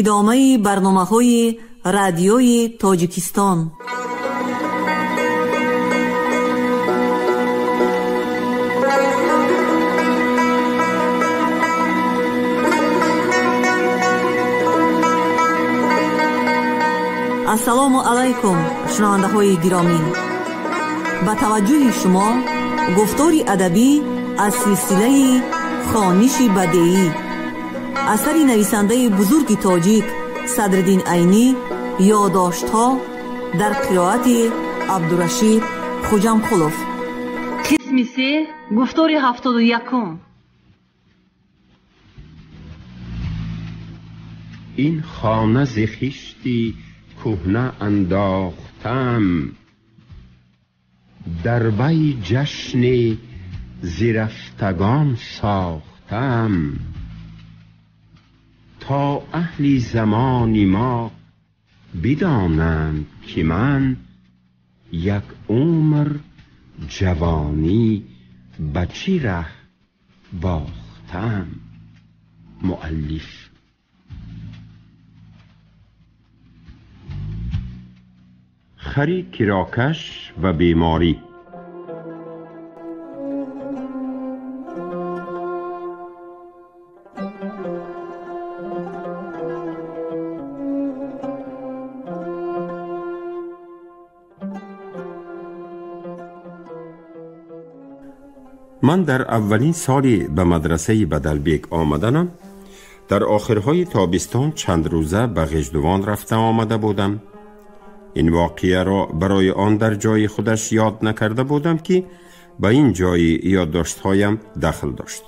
Идомаи барномаҳои радиои Тоҷикистон. Ассалому алайкум, шунавандаҳои гиромӣ. Ба таваҷҷӯҳи шумо гуфтори адабӣ аз силсилаи хониши бадеӣ, асари нависандаи бузурги тоҷик Садриддин Айнӣ, ёддоштҳо дар қироати Абдурашид Хуҷамқулов. Қисми се, гуфтори 71. Ин хона зи хишти кӯҳна андохтам, дар вай ҷашни зирафтагон сохтам, то аҳли замони мо бидонанд ки ман як умр ҷавонӣ ба чӣ раҳ бохтам. Муаллиф. Хари кирокаш ва беморӣ. Ман дар аввалин соли ба мадрасаи Бадалбек омаданам, дар охирҳои тобистон чанд рӯза ба Ғиждувон рафта омада будам. Ин воқеаро барои он дар ҷои худаш ёд накарда будам ки ба ин ҷои ёддоштҳоям дахл дошт.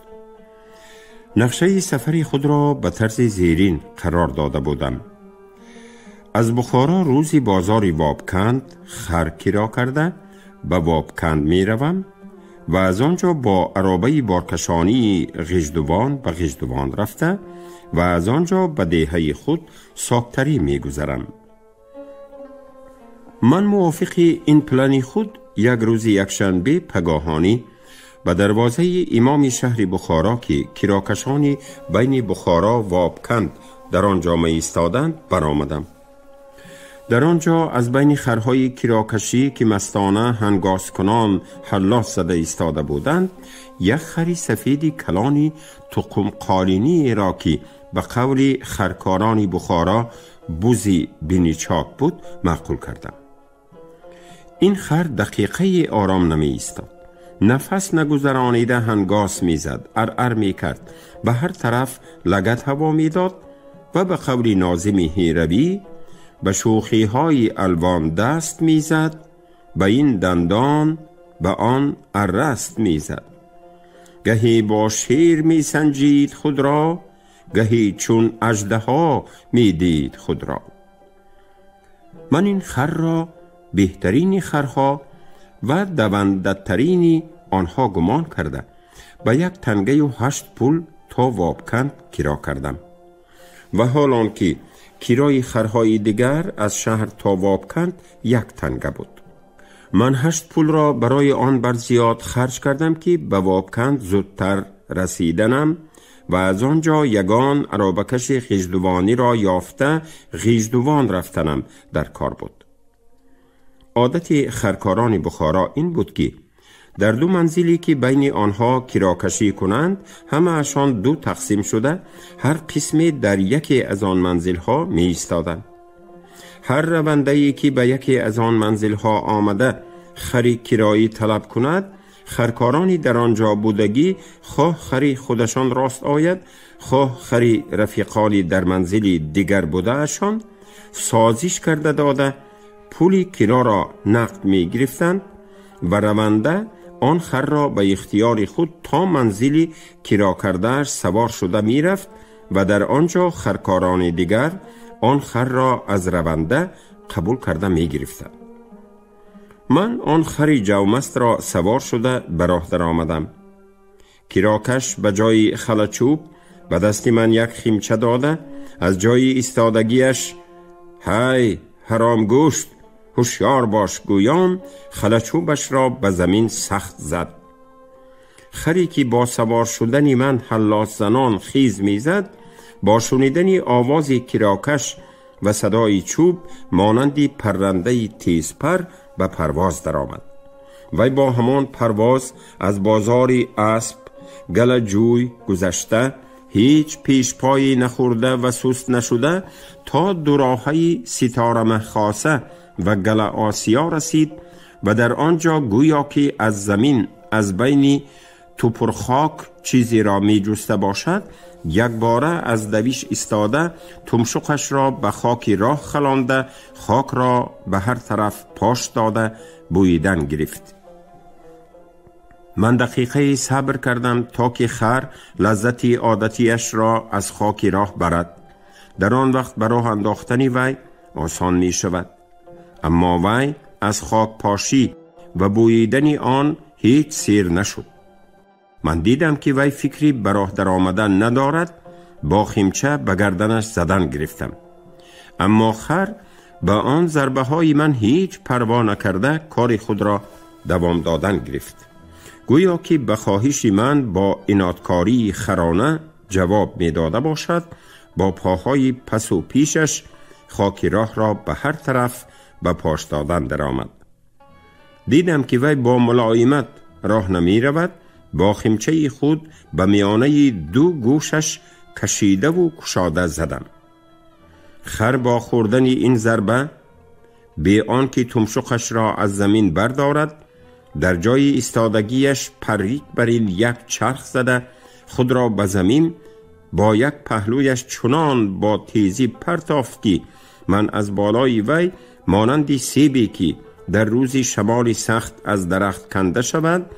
Нақшаи сафари худро ба тарзи зерин қарор дода будам. Аз Бухоро рӯзи бозори Вобканд хар киро карда ба Вобканд меравам ва аз он ҷо бо аробаи боркашонии Ғиждувон ба Ғиждувон рафта ва аз он ҷо ба деҳаи худ Соктарӣ мегузарам. Ман мувофиқи ин плани худ як рӯзи якшанбе пагоҳонӣ ба дарвозаи имоми шаҳри Бухоро, ки кирокашони байни Бухоро Вобканд дар он ҷо меистоданд, баромадам. Дар он ҷо аз байни харҳои кирокашӣ, ки мастона ҳангоскунон ҳаллос зада истода буданд, як хари сафеди калони туқумқолиниеро, ки ба қавли харкорони Бухоро бузи биничок буд, маъқул кардам. Ин хар дақиқаи ором намеистод. Нафас нагузаронида ҳангос мезад, арар мекард, ба ҳар тараф лагат ҳаво медод ва ба қавли нозими ҳиравӣ ба шӯхиҳои алвон даст мезад, ба ин дандон ба он арраст мезад. Гаҳе бо шер месанҷид худро, гаҳе чун аждаҳо медид худро. Ман ин харро беҳтарини харҳо ва давандатарини онҳо гумон карда ба як тангаю 8 пул то Вобканд киро кардам. Ва ҳол он ки кирои харҳои дигар аз шаҳр то Вобканд як танга буд. Ман 8 пулро барои он бар зиёд харҷ кардам ки ба Вобканд зудтар расиданам ва аз он ҷо ягон аробакаши ғиждувониро ёфта Ғиждувон рафтанам дар кор буд. Одати харкорони Бухоро ин буд ки дар ду манзиле ки байни онҳо кирокашӣ кунанд, ҳамаашон ду тақсим шуда, ҳар қисме дар яке аз он манзилҳо меистоданд. Ҳар равандае ки ба яке аз он манзилҳо омада хари кироӣ талаб кунад, харкорони дар он ҷо будагӣ хоҳ хари худашон рост ояд, хоҳ хари рафиқони дар манзили дигар будаашон созиш карда дода пули кироро нақд мегирифтанд ва раванда он харро ба ихтиёри худ то манзили киро кардааш савор шуда мерафт ва дар он ҷо харкорони дигар он харро аз раванда қабул карда мегирифтанд. Ман он хари ҷавмастро савор шуда ба роҳ даромадам. Кирокаш ба ҷои халачӯб ба дасти ман як химча дода, аз ҷои истодагиаш ҳай ҳаромгӯшт, ҳушёр бош гӯён халачӯбашро ба замин сахт зад. Харе ки бо савор шудани ман ҳаллосзанон хез мезад, با شنیدن آواز کراکش و صدای چوب مانند پرنده تیزپر به پرواز درآمد. وی با همان پرواز از بازار اسب گله جوی گذشته، هیچ پیش پایی نخورده و سست نشده تا دوراهی ستاره مخاصه و گله آسیا رسید و در آنجا گویا که از زمین از بین توپرخاک چیزی را می جسته باشد، یک باره از دویش ایستاده تمشقش را به خاک راه خلانده، خاک را به هر طرف پاش داده بویدن گرفت. من دقیقه صبر کردم تا که خر لذت عادتیش را از خاک راه برد. در آن وقت به راه انداختن وی آسان می شود. اما وی از خاک پاشی و بویدن آن هیچ سیر نشد. من دیدم که وی فکری به راه در آمدن ندارد، با خیمچه به گردنش زدن گرفتم. اما خر به آن ضربه های من هیچ پروا نکرده کار خود را دوام دادن گرفت. گویا که به خواهش من با ایناتکاری خرانه جواب می داده باشد، با پاهای پس و پیشش خاک راه را به هر طرف به پاش دادن درآمد. دیدم که وی با ملایمت راه نمی رود، با خیمچه خود به میانه دو گوشش کشیده و کشاده زدم. خر با خوردن این ضربه بی آنکه تمشقش را از زمین بردارد، در جای ایستادگیش پرید بر این یک چرخ زده خود را به زمین با یک پهلویش چنان با تیزی پرتافت که من از بالای وی مانند سیبی که در روز شمال سخت از درخت کنده شود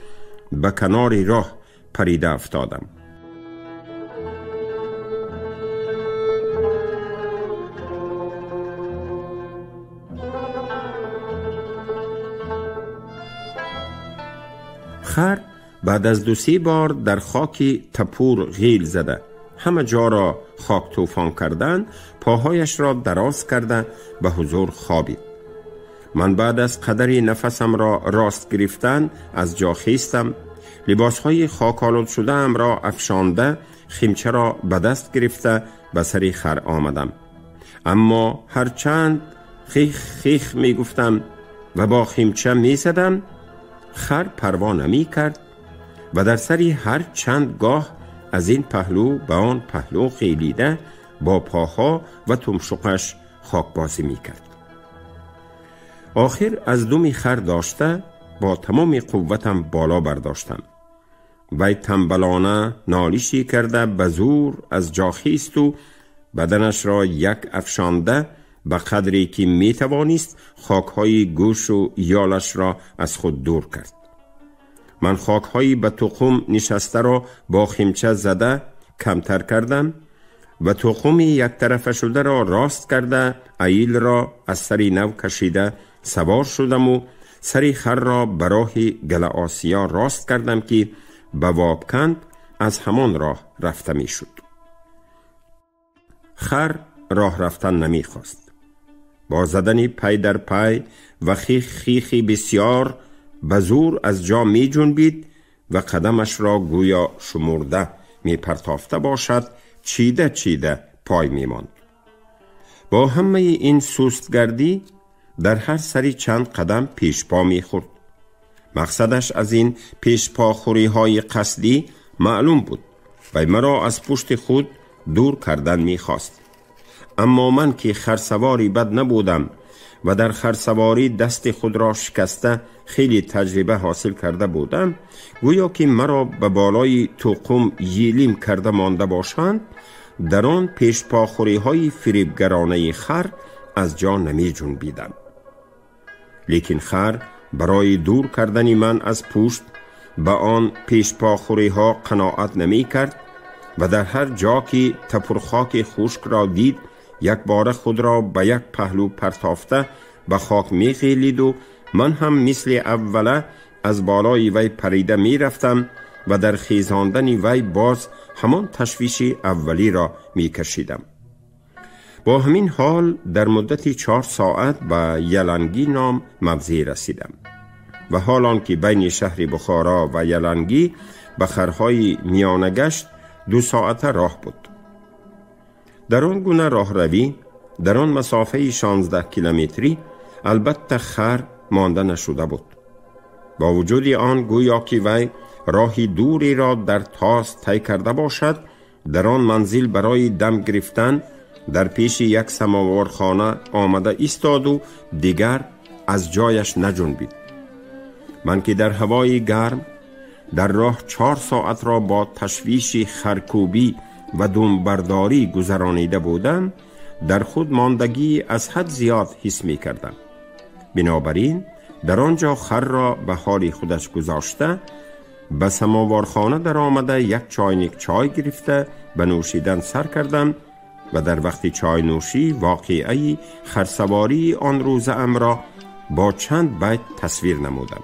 به کنار راه پریده افتادم. خر بعد از 2-3 بار در خاک تپور غیل زده همه جا را خاک توفان کردن، پاهایش را دراز کرده به حضور خوابید. من بعد از قدری نفسم را راست گرفتن از جا خیستم، لباسهای خاک آلود شده ام را افشانده خیمچه را به دست گرفته به سر خر آمدم. اما هرچند خیخ خیخ می گفتم و با خیمچه می زدم، خر پروا نمی کرد و در سری هر چند گاه از این پهلو به آن پهلو خیلیده با پاها و تمشقش خاک بازی می کرد. آخر از دم خر داشته با تمام قوتم بالا برداشتم. وی تنبلانه نالیشی کرده به زور از جا خیست و بدنش را یک افشانده به قدری که می توانست خاکهای گوش و یالش را از خود دور کرد. من خاکهایی به تخم نشسته را با خیمچه زده کمتر کردم و تخم یک طرفه شده را راست کرده ایل را از سری نو کشیده سوار شدم و سری خر را به راه گله آسیا راست کردم که به وابکند از همان راه رفته می شد. خر راه رفتن نمی خواست. با زدن پی در پی و خیخ خیخی بسیار به زور از جا می جنبید و قدمش را گویا شمرده می پرتافته باشد چیده چیده پای می ماند. با همه این سستگردی در هر سری چند قدم پیش پا می خورد. مقصدش از این پیش پا خوری های قصدی معلوم بود و مرا از پشت خود دور کردن می خواست. اما من که خرسواری بد نبودم و در خرسواری دست خود را شکسته خیلی تجربه حاصل کرده بودم، گویا که مرا به بالای توقم یلیم کرده مانده باشند، در آن پیشپاخوری های فریبگرانه خر از جا نمی جنبیدم. لیکن خر برای دور کردن من از پشت به آن پیشپاخوری ها قناعت نمی کرد و در هر جا که تپرخاک خشک را دید یک بار خود را به یک پهلو پرتافته به خاک می خیلید و من هم مثل اوله از بالای وی پریده می رفتم و در خیزاندن وی باز همان تشویش اولی را می کشیدم. با همین حال در مدت 4 ساعت به یلنگی نام موضع رسیدم و حال که بین شهر بخارا و یلنگی به خرهای میانه گشت 2 ساعته راه بود. در آن گونه راهروی، در آن مسافه 16 کیلومتری، البته خر مانده نشده بود. با وجود آن گویا که وی راهی دوری را در تاس طی کرده باشد، در آن منزل برای دم گرفتن در پیش یک سماوارخانه آمده ایستاد و دیگر از جایش نجنبید. من که در هوای گرم در راه 4 ساعت را با تشویش خرکوبی و دنبرداری گذرانیده بودم، در خود ماندگی از حد زیاد حس می کردم. بنابراین در آنجا خر را به حال خودش گذاشته به سماوارخانه در آمده یک چاینک چای گرفته به نوشیدن سر کردم و در وقت چای نوشی واقعه خرسواری آن روز را با چند بیت تصویر نمودم.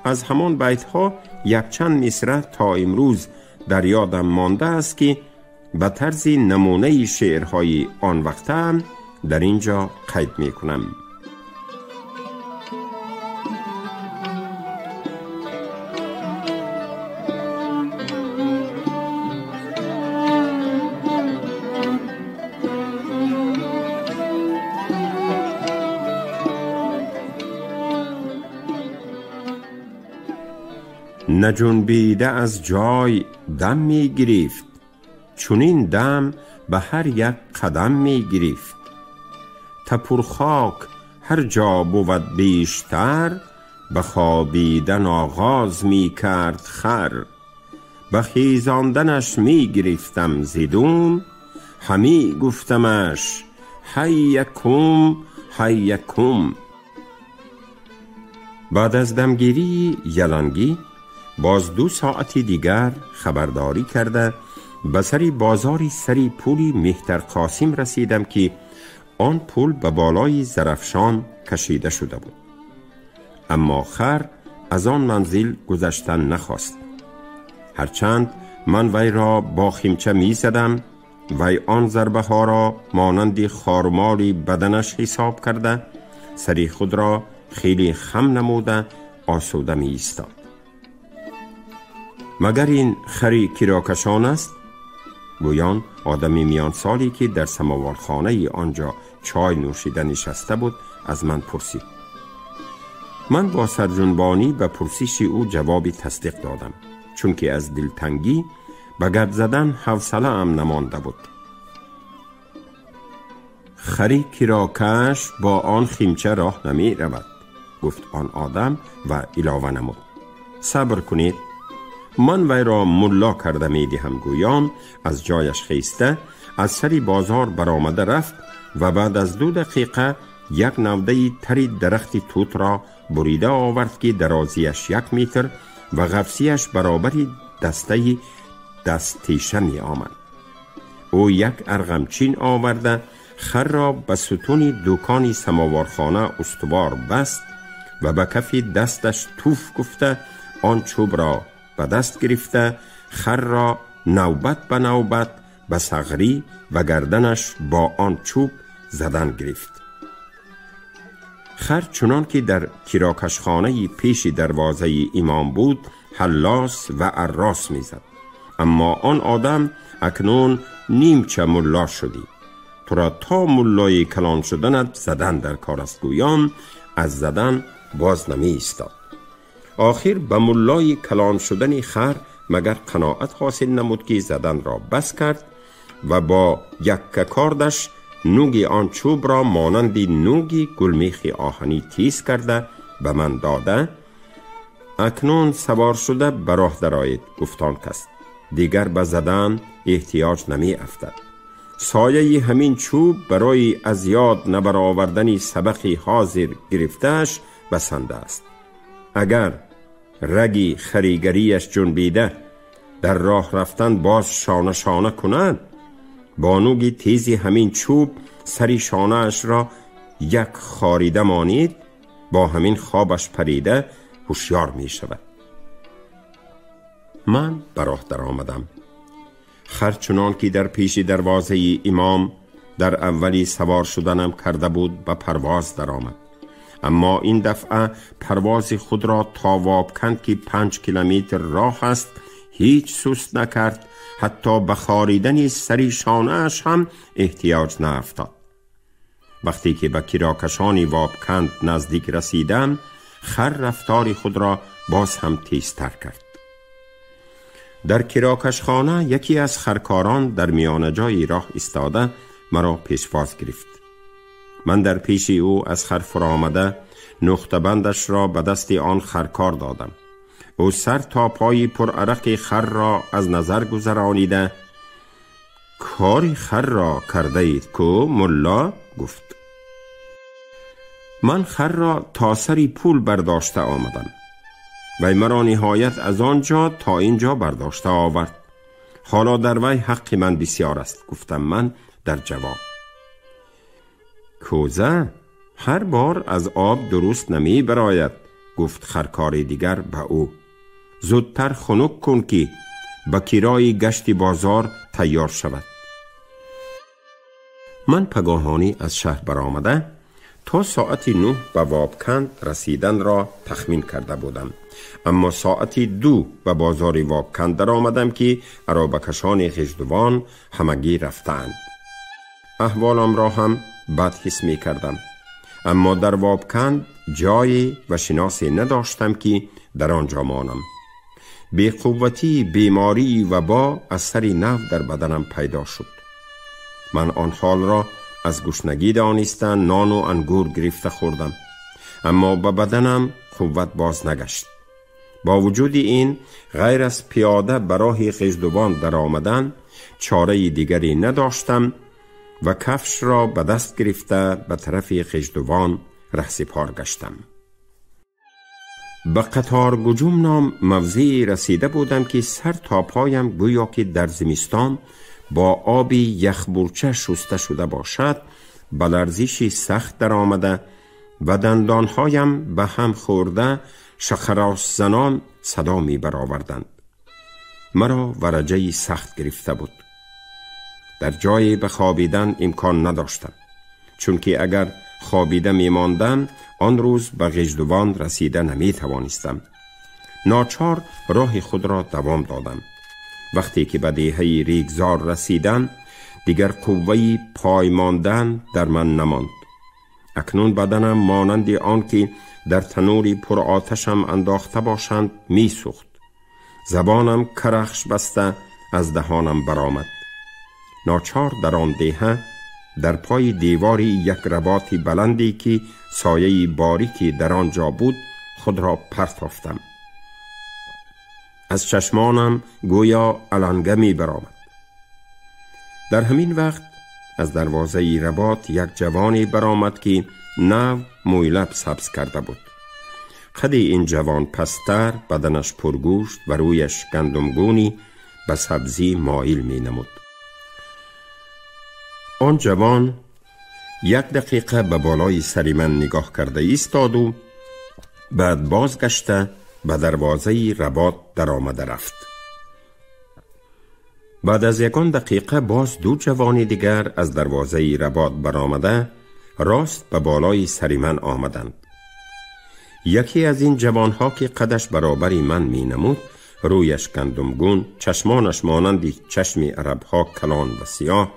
از همان بیت ها یک چند مصرع تا امروز در یادم مانده است که به طرز نمونه شعرهای آن وقت هم در اینجا قید می کنم. نجنبیده از جای دم می گرفت، چونین دم به هر یک قدم می گرفت. تپور خاک هر جا بود بیشتر، به خوابیدن آغاز می کرد خر. به خیزاندنش می گرفتم زیدون، همی گفتمش هیکم هیکم. بعد از دمگیری یلانگی باز 2 ساعتی دیگر خبرداری کرده به سری بازاری سری پولی مهتر قاسم رسیدم که آن پول به بالای زرفشان کشیده شده بود. اما خر از آن منزل گذشتن نخواست. هرچند من وی را با خیمچه می زدم، وی آن ضربه ها را مانند خارمالی بدنش حساب کرده سری خود را خیلی خم نموده آسوده می ایستاد. مگر این خری کراکشان است؟ گویان آدمی میان سالی که در سماوارخانه آنجا چای نوشیده نشسته بود از من پرسید. من با سرجنبانی به پرسش او جوابی تصدیق دادم، چون که از دلتنگی به گپ زدن حوصله ام نمانده بود. خری کراکش با آن خیمچه راه نمی رود، گفت آن آدم و علاوه نمود: صبر کنید، من وی را ملا کرده می دهم. گویان از جایش خیسته از سری بازار برآمده رفت و بعد از 2 دقیقه یک نوده تری درخت توت را بریده آورد که درازیش 1 متر و غفصیش برابر دسته دستیشه می آمد. او یک ارغمچین آورده خر را به ستون دکان سماوارخانه استوار بست و به کف دستش توف گفته آن چوب را به دست گرفته خر را نوبت به نوبت به صغری و گردنش با آن چوب زدن گرفت. خر چنان که در کراکشخانه پیش دروازه امام بود حلاس و عراس میزد. اما آن آدم اکنون نیمچه ملا شدی، تو را تا ملای کلان شدنت زدن در کار است. گویان از زدن باز نمی ایستاد. آخر به ملای کلان شدن خر مگر قناعت حاصل نمود که زدن را بس کرد و با یک کاردش نوگ آن چوب را مانند نوگ گلمیخ آهنی تیز کرده به من داده. اکنون سوار شده به راه درآیید، گفتان کس. دیگر به زدن احتیاج نمی افتد. سایه همین چوب برای از یاد نبرآوردن سبق حاضر گرفتهش بسنده است. اگر رگی خریگریش جنبیده در راه رفتن باز شانه شانه کند، با نوگ تیزی همین چوب سری شانه اش را یک خاریده مانید، با همین خوابش پریده هوشیار می شود. من به راه در آمدم. خر چنان که در پیش دروازه امام در اولی سوار شدنم کرده بود به پرواز در آمد. اما این دفعه پرواز خود را تا وابکند که 5 کیلومتر راه است هیچ سست نکرد حتی به خاریدن سری شانه‌اش هم احتیاج نیفتاد. وقتی که به کراکشان وابکند نزدیک رسیدم، خر رفتار خود را باز هم تیزتر کرد. در کراکشخانه یکی از خرکاران در میان جای راه ایستاده مرا پیشواز گرفت. من در پیش او از خر فرآمده نقطه بندش را به دست آن خرکار دادم. او سر تا پای پر عرق خر را از نظر گذرانیده کاری خر را کرده اید کو ملا؟ گفت. من خر را تا سری پول برداشته آمدم. وی مرا نهایت از آنجا تا اینجا برداشته آورد. حالا در وی حق من بسیار است، گفتم من در جواب. کوزه هر بار از آب درست نمی براید، گفت خرکار دیگر به او. زودتر خنک کن که به کرای گشت بازار تیار شود. من پگاهانی از شهر برآمده تا ساعت 9 به وابکند رسیدن را تخمین کرده بودم، اما ساعت 2 به بازار وابکند در آمدم که عرابه‌کشان غژدوان همگی رفتند. احوالم را هم بد حس می کردم، اما در وابکند جای و شناسی نداشتم که در آنجا مانم. بی قوتی، بیماری و با از سر نو در بدنم پیدا شد. من آن حال را از گشنگی دانسته نان و انگور گرفته خوردم، اما به بدنم قوت باز نگشت. با وجود این غیر از پیاده به راه غژدوان در آمدن چاره دیگری نداشتم و کفش را به دست گرفته به طرف غژدوان رهسپار گشتم. به قطار گجوم نام موضعی رسیده بودم که سر تا پایم گویا که در زمستان با آب یخبورچه شسته شده باشد به لرزشی سخت در آمده و دندانهایم به هم خورده شخراش زنان صدا می برآوردند. مرا ورجه سخت گرفته بود. در جای به خوابیدن امکان نداشتم، چون که اگر خوابیده می ماندم آن روز به غژدوان رسیده نمی توانستم. ناچار راه خود را دوام دادم. وقتی که به دهه ریگزار رسیدم دیگر قوه پای ماندن در من نماند. اکنون بدنم مانند آن که در تنوری پر آتشم انداخته باشند می سوخت. زبانم کرخش بسته از دهانم برآمد. ناچار در آن دهه در پای دیواری یک رباط بلندی که سایه باریکی در آنجا بود خود را پرتافتم. از چشمانم گویا علنگه می برآمد. در همین وقت از دروازه رباط یک جوانی برآمد که نو مویلب سبز کرده بود. قد این جوان پستر، بدنش پرگوشت و رویش گندمگونی به سبزی مایل می نمود. آن جوان یک دقیقه به بالای سر من نگاه کرده ایستاد و بعد بازگشته به دروازه رباط در آمده رفت. بعد از یکان دقیقه باز دو جوان دیگر از دروازه رباط برآمده راست به بالای سر من آمدند. یکی از این جوانها که قدش برابر من می نمود، رویش گندمگون، چشمانش مانند چشم عربها کلان و سیاه،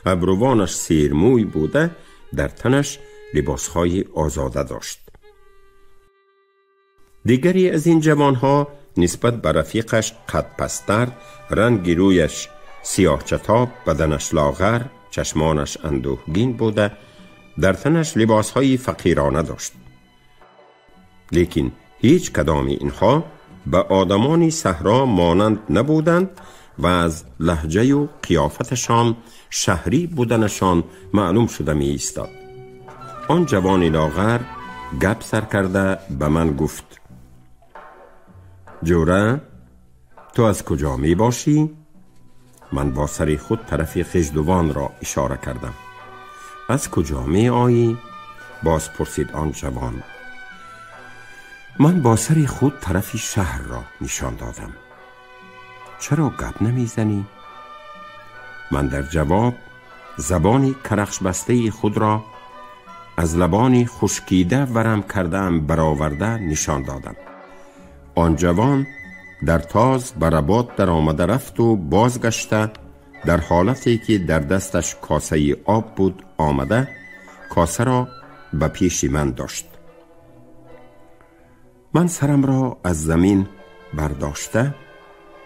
ابروانش سیرموی بوده، در تنش لباسهای آزاده داشت. دیگری از این جوانها نسبت به رفیقش قد پستر، رنگ رویش سیاه چتاب، بدنش لاغر، چشمانش اندوهگین بوده، در تنش لباسهای فقیرانه داشت. لیکن هیچ کدام اینها به آدمان صحرا مانند نبودند و از لهجه و قیافتشان شهری بودنشان معلوم شده می ایستاد. آن جوان لاغر گپ سر کرده به من گفت: جوره، تو از کجا می باشی؟ من با سر خود طرف غژدوان را اشاره کردم. از کجا می آیی؟ باز پرسید آن جوان. من با سر خود طرف شهر را نشان دادم. چرا گپ نمیزنی؟ من در جواب زبان کرخش بسته خود را از لبان خشکیده ورم کردم برآورده نشان دادم. آن جوان در تاز به رباط در آمده رفت و بازگشته در حالتی که در دستش کاسه آب بود آمده کاسه را به پیش من داشت. من سرم را از زمین برداشته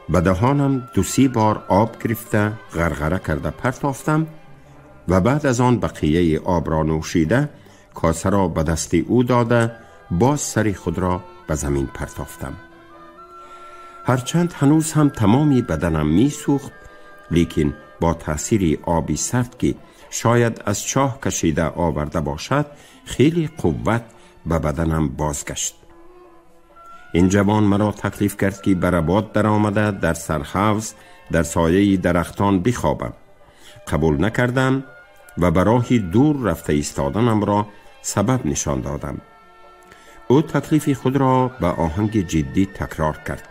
به دهانم 2-3 بار آب گرفته غرغره کرده پرتافتم و بعد از آن بقیه آب را نوشیده کاسه را به دست او داده باز سر خود را به زمین پرتافتم. هرچند هنوز هم تمامی بدنم می سوخت، لیکن با تاثیر آبی سرد که شاید از چاه کشیده آورده باشد خیلی قوت به بدنم بازگشت. این جوان مرا تکلیف کرد که به رباط در آمده در سرحوض در سایه درختان بخوابم. قبول نکردم و به راهی دور رفته ایستادنم را سبب نشان دادم. او تکلیف خود را به آهنگ جدی تکرار کرد.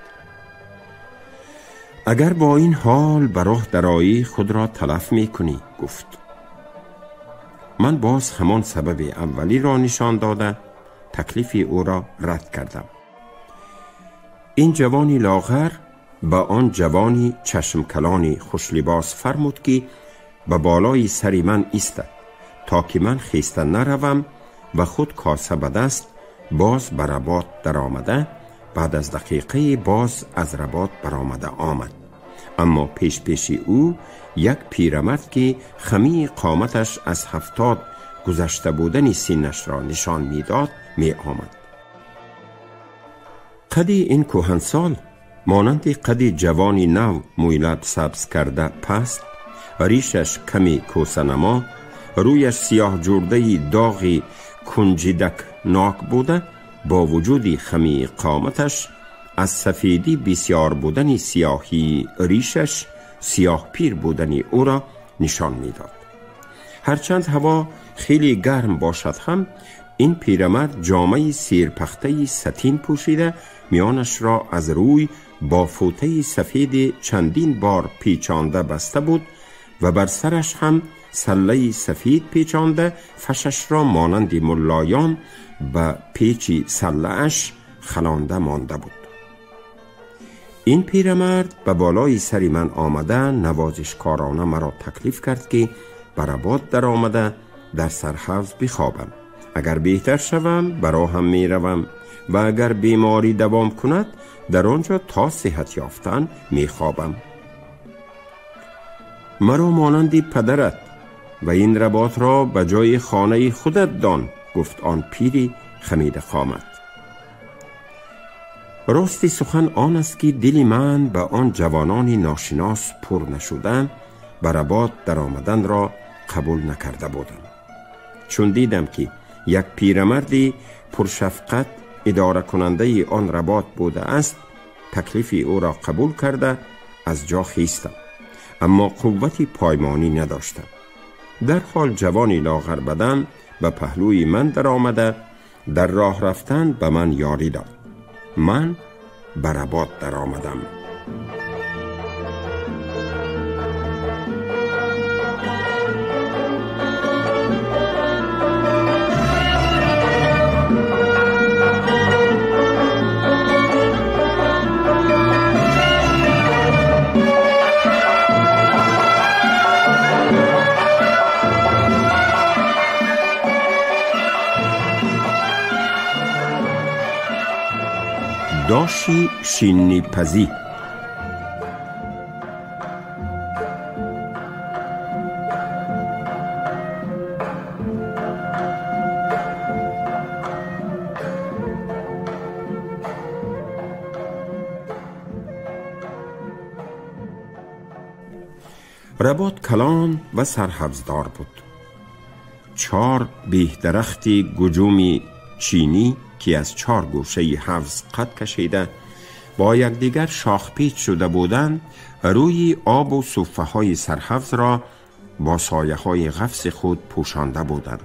اگر با این حال به راه درایی خود را تلف می کنی، گفت. من باز همان سبب اولی را نشان داده تکلیف او را رد کردم. این جوانی لاغر به آن جوانی چشم کلانی خوش لباس فرمود که به بالای سر من ایستد تا که من خیسته نروم و خود کاسه به دست باز به رباط در آمده بعد از دقیقه باز از رباط برآمده آمد. اما پیش پیش او یک پیرمرد که خمی قامتش از 70 گذشته بودن سینش را نشان میداد می آمد. قد این کهنسال مانند قد جوانی نو مویلب سبز کرده پست، ریشش کمی کوسنما، رویش سیاه جورده داغی کنجیدک ناک بوده، با وجود خمی قامتش از سفیدی بسیار بودن سیاهی ریشش سیاه پیر بودن او را نشان میداد. هرچند هوا خیلی گرم باشد هم این پیرمرد جامه سیرپخته ستین پوشیده میانش را از روی با فوطه سفید چندین بار پیچانده بسته بود و بر سرش هم سله سفید پیچانده فشش را مانند ملایان به پیچ سله اش خلانده مانده بود. این پیرمرد به بالای سر من آمده نوازشکارانه مرا تکلیف کرد که به رباط در آمده در سرحوض بخوابم، اگر بهتر شوم برا هم می روم و اگر بیماری دوام کند در آنجا تا صحت یافتن می خوابم. مرا مانند پدرت و این رباط را به جای خانه خودت دان، گفت آن پیری خمیده قامت. راستی سخن آن است که دل من به آن جوانان ناشناس پر نشدن به رباط در آمدن را قبول نکرده بودم. چون دیدم که یک پیرمردی پرشفقت اداره کننده آن رباط بوده است، تکلیف او را قبول کرده از جا خیستم، اما قوت پایمانی نداشتم. در حال جوانی لاغر بدن به پهلوی من در آمده در راه رفتن به من یاری داد. من به رباط در آمدم. داشی شیرینی پزی. رباط کلان و سرحوضدار بود. 4 بیه درخت گجومی چینی که از 4 گوشه حوض قد کشیده با یکدیگر شاخ پیچ شده بودند، روی آب و صفه های سرحوض را با سایه های غفص خود پوشانده بودند.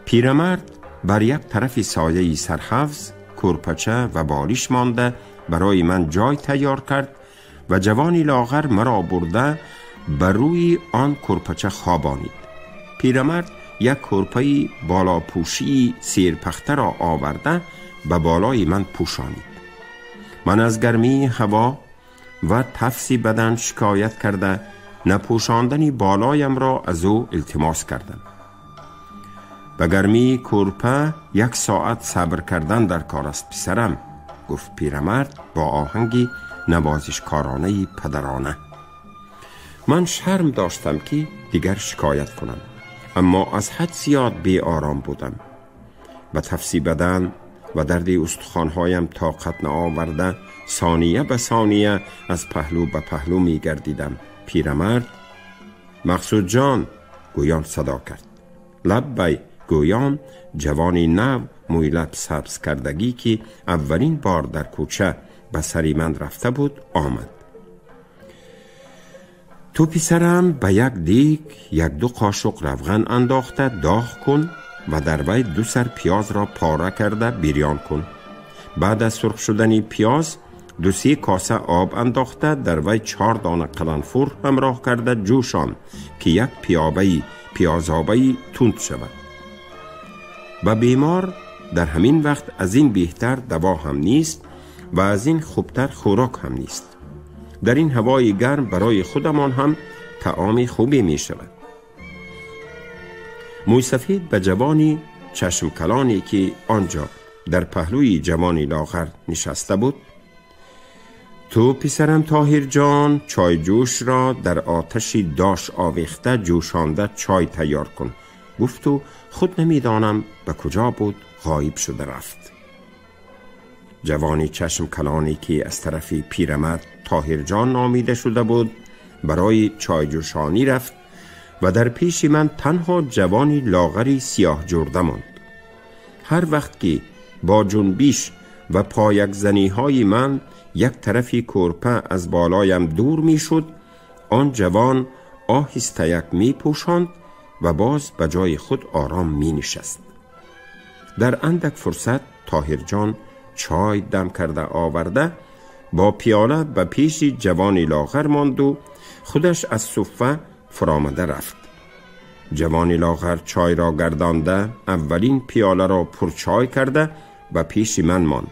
پیرمرد بر یک طرف سایه سرحوض کرپچه و بالش مانده برای من جای تیار کرد و جوانی لاغر مرا برده بر روی آن کرپچه خوابانید. پیرمرد یک کرپه بالاپوشی سیرپخته را آورده به بالای من پوشانید. من از گرمی هوا و تفسی بدن شکایت کرده نپوشاندن بالایم را از او التماس کردم. به گرمی کورپه 1 ساعت صبر کردن در کار است پسرم، گفت پیرمرد با آهنگی نوازشکارانه پدرانه. من شرم داشتم که دیگر شکایت کنم، اما از حد زیاد بی آرام بودم. به تفسی بدن و درد استخوانهایم طاقت نآورده ثانیه به ثانیه از پهلو به پهلو می گردیدم. پیرمرد مقصود جان گویان صدا کرد. لبی گویان جوانی نو موی لب سبز کردگی که اولین بار در کوچه به سری من رفته بود آمد. تو پسرم به یک دیگ 1-2 قاشق روغن انداخته داغ کن و در وی 2 سر پیاز را پاره کرده بریان کن. بعد از سرخ شدن پیاز 2-3 کاسه آب انداخته در وی 4 دانه قلنفور همراه کرده جوشان که یک پیازابه تند شود. و بیمار در همین وقت از این بهتر دوا هم نیست و از این خوبتر خوراک هم نیست. در این هوای گرم برای خودمان هم طعام خوبی می شود. موی سفید به جوانی چشم کلانی که آنجا در پهلوی جوانی لاغر نشسته بود، تو پسرم طاهر جان چای جوش را در آتشی داش آویخته جوشانده چای تیار کن، گفت و خود نمیدانم به کجا بود غایب شده رفت. جوانی چشم کلانی که از طرف پیرمرد طاهر جان نامیده شده بود برای چای جوشانی رفت و در پیش من تنها جوانی لاغری سیاه جرده ماند. هر وقت که با جنبیش و پایک زنی های من یک طرفی کورپه از بالایم دور می شد، آن جوان آهسته یک می پوشاند و باز به جای خود آرام می نشست. در اندک فرصت طاهر جان چای دم کرده آورده با پیاله به پیش جوانی لاغر ماند و خودش از صفه فرامده رفت. جوانی لاغر چای را گردانده اولین پیاله را پر چای کرده و پیش من ماند.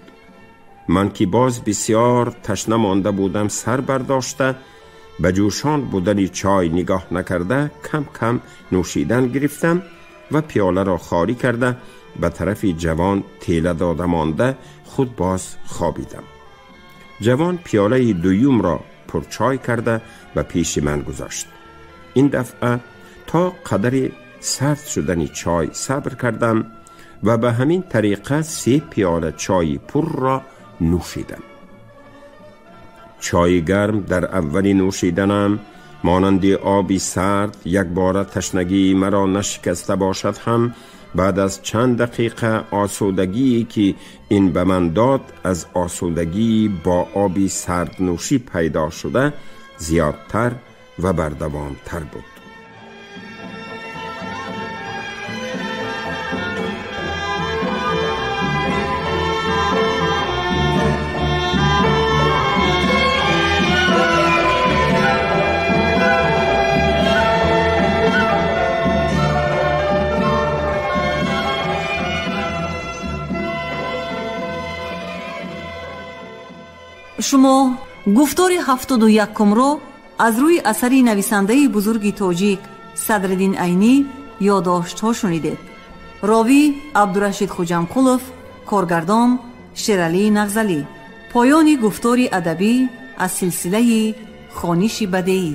من که باز بسیار تشنه مانده بودم سر برداشته به جوشان بودن چای نگاه نکرده کم کم نوشیدن گرفتم و پیاله را خالی کرده به طرف جوان تیله داده مانده خود باز خوابیدم. جوان پیاله دویم را پر چای کرده و پیش من گذاشت. این دفعه تا قدر سرد شدن چای صبر کردم و به همین طریقه 3 پیاله چای پر را نوشیدم. چای گرم در اول نوشیدنم مانند آبی سرد یک بار تشنگی مرا نشکسته باشد هم بعد از چند دقیقه آسودگی که این به من داد از آسودگی با آبی سرد نوشی پیدا شده زیادتر و بردوامتر بود. Шумо гуфтори 71-ро аз рӯи асари нависандаи бузурги тоҷик Садриддин Айнӣ ёддоштҳо шунидед. Ровӣ Абдурашид Хуҷамқулов, коргардон Шералӣ Нағзалӣ. Поёни гуфтори адабӣ аз силсилаи хониши бадеӣ.